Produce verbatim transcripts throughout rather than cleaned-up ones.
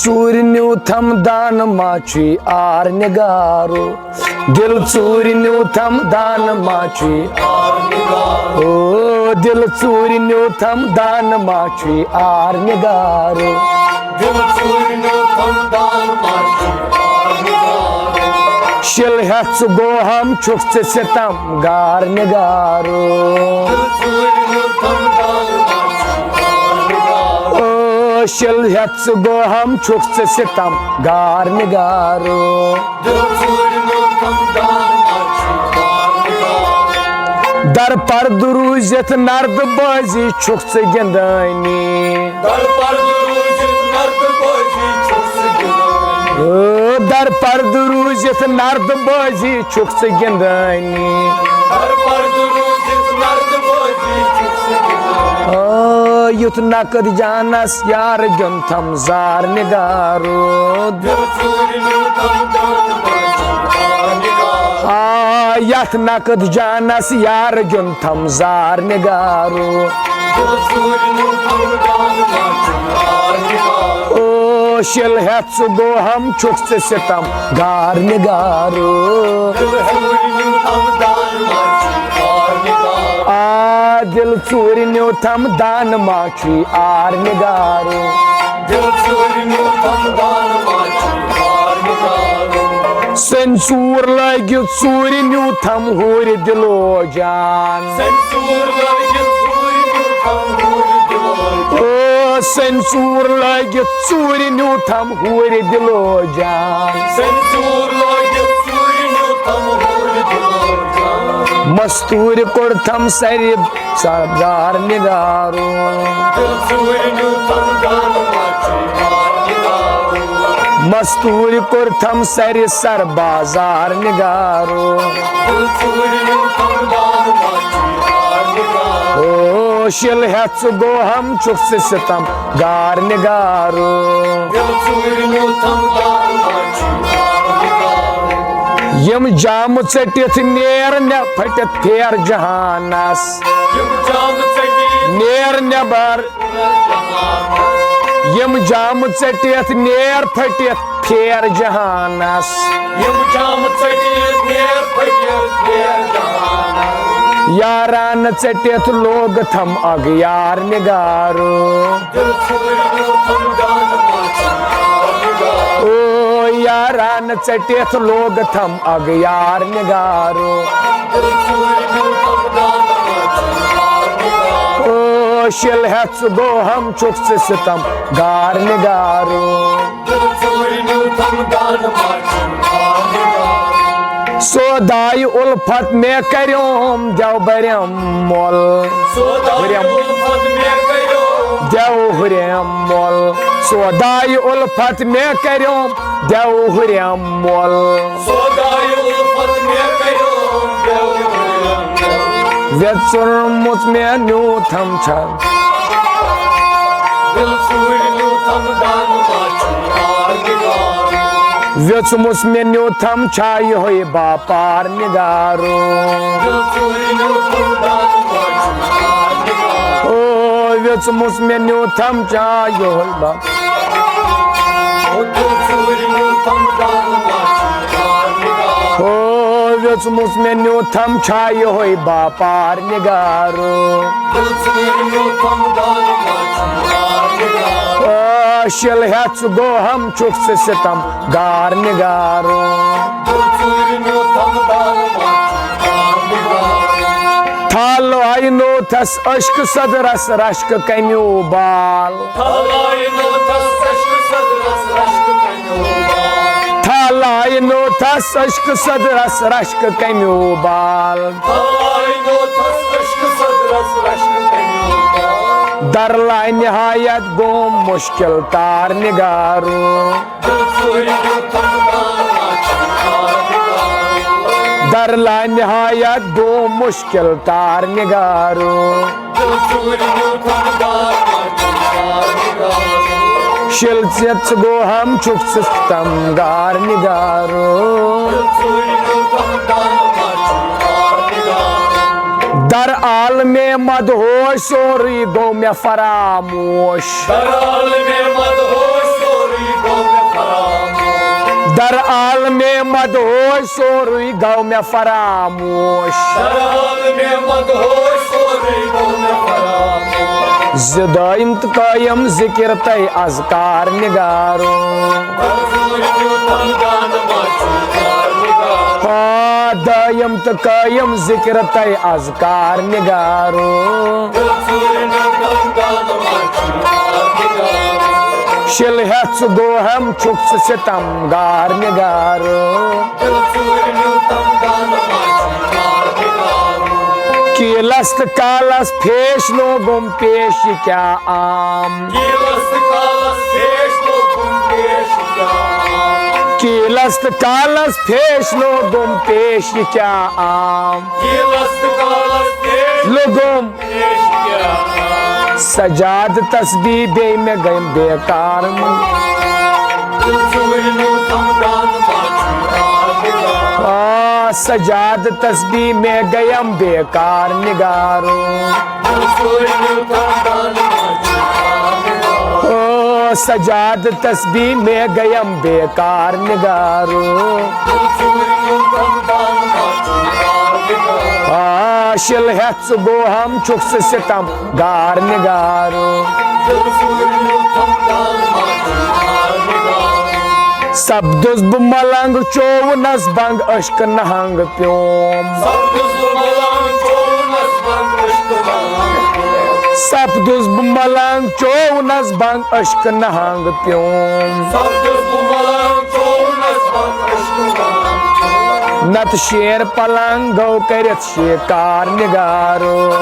ژوٗرِ نیوٗتھم دانہٕ ما چھُے آر نِگارو۔ دِل ژوٗرِ نیوٗتھم دانہٕ ما چھُے۔ او دِل ژوٗرِ نیوٗتھم دانہٕ ما چھُے آر نِگارو۔ دِل ژوٗرِ نیوٗتھم دانہٕ ما چھُے آر نِگارو۔ شِل ہٮ۪تھ ژٕ گوہم چھُکھ ژٕ ستم گار نِگارو۔ دِل ژوٗرِ نیوٗتھم دانہٕ ما چھُے آر نِگارو۔ او شِل ہٮ۪تھ ژٕ گوہم چھُکھ ژٕ ستم گار نِگارو۔ دِل ژوٗرِ نیوٗتھم دانہٕ ما چھُے آر نِگارو۔ در پردٕ روٗزِتھ نردٕ بٲزی چھُکھ ژٕ گِنٛدٲنی۔ در پردٕ روٗزِتھ نردٕ بٲزی چھُکھ ژٕ گِنٛدٲنی۔ او در پردٕ روٗزِتھ نردٕ بٲزی چھُکھ ژٕ گِنٛدٲنی۔ در پردٕ روٗزِتھ نردٕ بٲزی چھُکھ ژٕ گِنٛدٲنی۔ او یُتھ نقد جانس یار گیُنٛد تھم زار نِگارو۔ دِل ژوٗرِ نیوٗتھم دانہٕ ما چھُے آر نِگارو۔ آ یتھ نقد جانس یار گیُنٛد تھم زار نِگارو۔ دِل ژوٗرِ نیوٗتھم دانہٕ ما چھُے آر نِگارو۔ او شِل ہٮ۪تھ ژٕ گوہم چھُکھ ژٕ ستم گار نِگارو۔ دِل ژوٗرِ نیوٗتھم دانہٕ ما چھُے آر نِگارو۔ آ دِل ژوٗرِ نیوٗتھم دانہٕ ما چھُے آر نِگارو۔ دِل ژوٗرِ نیوٗتھم دانہٕ ما چھُے آر نِگارو۔ سٔنۍ ژوٗر لٲگِتھ ژوٗرِ نیوٗتھم ہوٗرِ دِلو جان۔ سٔنۍ ژوٗر لٲگِتھ ژوٗرِ نیوٗتھم ہوٗرِ دِلو جان۔ او سٔنۍ ژوٗر لٲگِتھ ژوٗرِ نیوٗتھم ہوٗرِ دِلو جان۔ سٔنۍ ژوٗر لٲگِتھ ژوٗرِ نیوٗتھم ہوٗرِ دِلو جان۔ مستوٗرِ کوٚڑتھم سرِ سردار نِگارو۔ دِل ژوٗرِ نیوٗتھم دانہٕ ما چھُے آر نِگارو۔ مستوٗرِ کوٚرتھم سرِ سر بازار نِگارو۔ دِل ژوٗرِ نیوٗتھم دانہٕ ما چھُے آر نِگارو۔ او شِل ہٮ۪تھ ژٕ گوہم چھُکھ ژٕ ستم گار نِگارو۔ دِل ژوٗرِ نیوٗتھم دانہٕ ما چھُے آر نِگارو۔ یِم جامہٕ ژٔٹِتھ نیر نہ پھٔٹِتھ پھیر جہانس۔ یِم جامہٕ ژٔٹِتھ نیر نٮ۪بر۔ یِم جامہٕ ژٔٹِتھ نیر پھٔٹِتھ پھیر جہانس۔ یِم جامہٕ ژٔٹِتھ نیر پھٔٹِتھ پھیر جہانس۔ یارانہٕ ژٔٹِتھ لوگ تھم اغیار نِگارو۔ دِل ژوٗرِ نیوٗتھم دانہٕ ما چھُے آر نِگارو۔ او یارانہٕ ژٔٹِتھ لوگ تھم اغیار نِگارو۔ دِل ژوٗرِ نیوٗتھم دانہٕ ما چھُے آر نِگارو۔ او شِل ہٮ۪تھ ژٕ گوہم چھُکھ ژٕ ستم گار نِگارو۔ دِل ژوٗرِ نیوٗتھم دانہٕ ما چھُے آر نِگارو۔ سودایہِ الفت مےٚ کریوم دیو بریم مول۔ سودایہِ بریم۔ الفت مےٚ کریوم۔ دیو ہُریم مول۔ سودایہِ الفت مےٚ کریوم دیو ہُریم مول۔ سودایہِ الفت مےٚ کریوم دیو ہُریم مول۔ ویژرمُت مےٚ نیوٗتھم چھا۔ دِل ژوٗرِ نیوٗتھم دانہٕ ما چھُے آر نِگارو۔ ویژمُت مےٚ نیوٗتھم چھا یِہوٚے باپار نِگارو۔ دِل ژوٗرِ نیوٗتھم دانہٕ ما چھُے آر نِگارو۔ او ویژمُت مےٚ نیوٗتھم چھا یِہوٚے باپار۔ او دِل ژوٗرِ نیوٗتھم دانہٕ ما چھُے آر نِگارو۔ او ویژمُت مےٚ نیوٗتھم چھا یِہوٚے باپار نِگارو۔ دِل ژوٗرِ نیوٗتھم دانہٕ ما چھُے آر نِگارو۔ او شِل ہٮ۪تھ ژٕ گوہم چھُکھ ژٕ ستم گار نِگارو۔ دِل ژوٗرِ نیوٗتھم دانہٕ ما چھُے آر نِگارو۔ تھل آینوتھس عشق صدرس رشک کمیو بال۔ تھل آینوتھس عشق صدرس رشک کمیو بال۔ تھل آینوتھس عشق صدرس رشک کمیو بال۔ تھل آینوتھس عشق صدرس رشک کمیو بال۔ در لا نہایت گوم مشکل تار نِگارو۔ دِل ژوٗرِ نیوٗتھم دانہٕ ما چھُے آر نِگارو۔ در لا نہایت گوم مشکل تار نِگارو۔ دِل ژوٗرِ نیوٗتھم دانہٕ ما چھُے آر نِگارو۔ شِل ژٕ گوہم چھُکھ ژٕ ستم گار نِگارو۔ دِل ژوٗرِ نیوٗتھم دانہٕ ما چھُے آر نِگارو۔ در عالمِ مدہوش سورُے گوٚو مےٚ فراموش۔ در عالمِ مدہوش سورُے گوٚو در عالمِ مدہوش سورُے گوٚو مےٚ فراموش۔ در عالمِ مدہوش سورُے گوٚو مےٚ فراموش۔ زِ دٲیِم تہٕ قٲیِم ذِکِر تہٕ اذکار نِگارو۔ آ، دٲیِم تہٕ قٲیِم ذِکِر تہٕ اذکار نِگارو۔ شِلہٕ ہٮ۪تھ ژٕ گوہَم چھُکھ ژٕ ستم گار نِگارو۔ کیلس تہٕ کالس پھیش لوگُم پیش، یہِ کیٛاہ عام۔ کیلس تہٕ کالس پھیش لوگُم پیش، یہِ کیٛاہ عام۔ کیلس تہٕ کالس پھیش لوگُم پیش، یہِ کیٛاہ عام۔ کیلس تہٕ کالس پھیش لوگُم۔ سجاد تسبیح بیٚیہِ مےٚ گٔیم بیکار۔ آ، سجاد تسبیح مےٚ گٔیم بیکار نِگارو۔ او سجاد تسبیح مےٚ گٔیم بیکار نِگارو۔ آ، شِلہٕ ہٮ۪تھ ژٕ گوہَم چھُکھ ژٕ ستم گار نِگارو۔ سپدُس بہٕ ملنگ چوونس بنگ عشق نہنگ پیوم۔ سپدُس بہٕ ملنگ چوونس بنگ عشق نہنگ پیوم۔ نتہٕ شیر پلنگ گوٚو کٔرِتھ شِکار نِگارو۔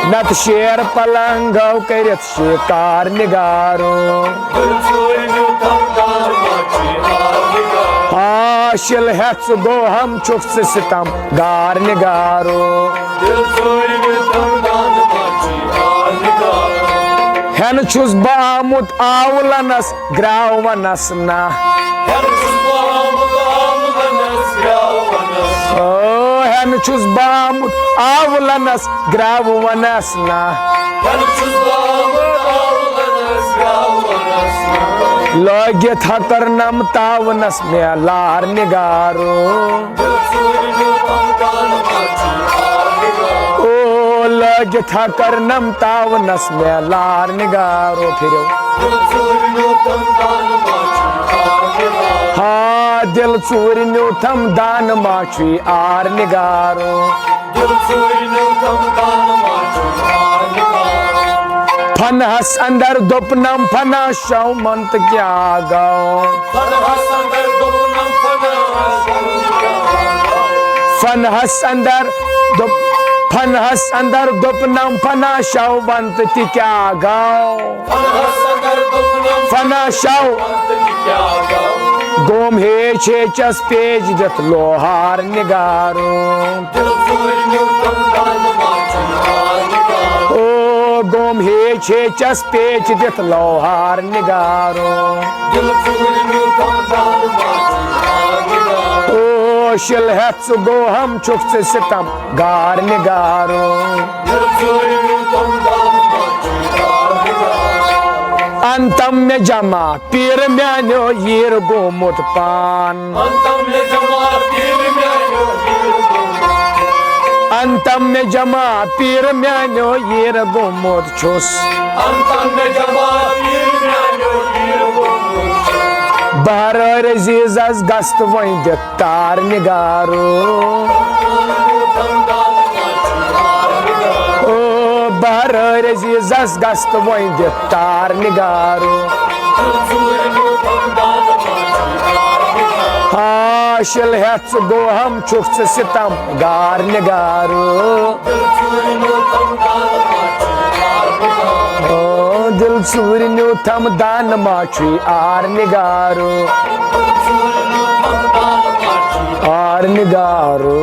نتہٕ شیر پلنگ گوٚو کٔرِتھ شِکار نِگارو۔ آ، شِلہٕ ہٮ۪تھ ژٕ گوہَم چھُکھ ژٕ ستم گار نِگارو۔ ہٮ۪نہٕ چھُس بہٕ آمُت آولنس گراونس نہ۔ او، ہٮ۪نہٕ چھُس بہٕ آمُت آولنس گراونس نہ۔ لٲگِتھ ہکرنم تاونس مےٚ لار نِگارو۔ او، لٲگِتھ ہکرنم تاونس مےٚ لار نِگارو۔ پھِرِو۔ ہا، دِل ژوٗرِ نیوٗتھم دانہٕ ما چھُے آر نِگارو۔ فنہس اندر دوٚپنم فنا شومنت کیٛاہ گوٚو؟ فنہس اندر دوٚپ، فنہس اندر دوٚپنم فنا شومنت تہِ کیٛاہ گوٚو؟ فنا شو۔ گوم ہیچ ہیچس پیچ دِتھ لوہار نِگارو۔ او گوم ہیچ ہیچس پیچ دِتھ لوہار نِگارو۔ او شِلہٕ ہٮ۪تھ ژٕ گوہَم چھُکھ ژٕ ستم گار نِگارو۔ انتم مےٚ جمع پیٖر میانیو ییٖر گوٚمُت پان۔ انتم مےٚ جمع پیٖر میانیو ییٖر گوٚمُت چھُس۔ بہرٲرۍ عزیزس گژھ تہٕ وۄنۍ دِتھ تار نِگارو۔ او بہرٲرۍ عزیزس گژھ تہٕ وۄنۍ دِتھ تار نِگارو۔ ہا شِلہٕ ہٮ۪تھ ژٕ گوہَم چھُکھ ژٕ ستم گار نِگارو۔ او دِل ژوٗرِ نیوٗتھم دانہٕ ما چھُے آر نِگارو۔ آر نِگارو۔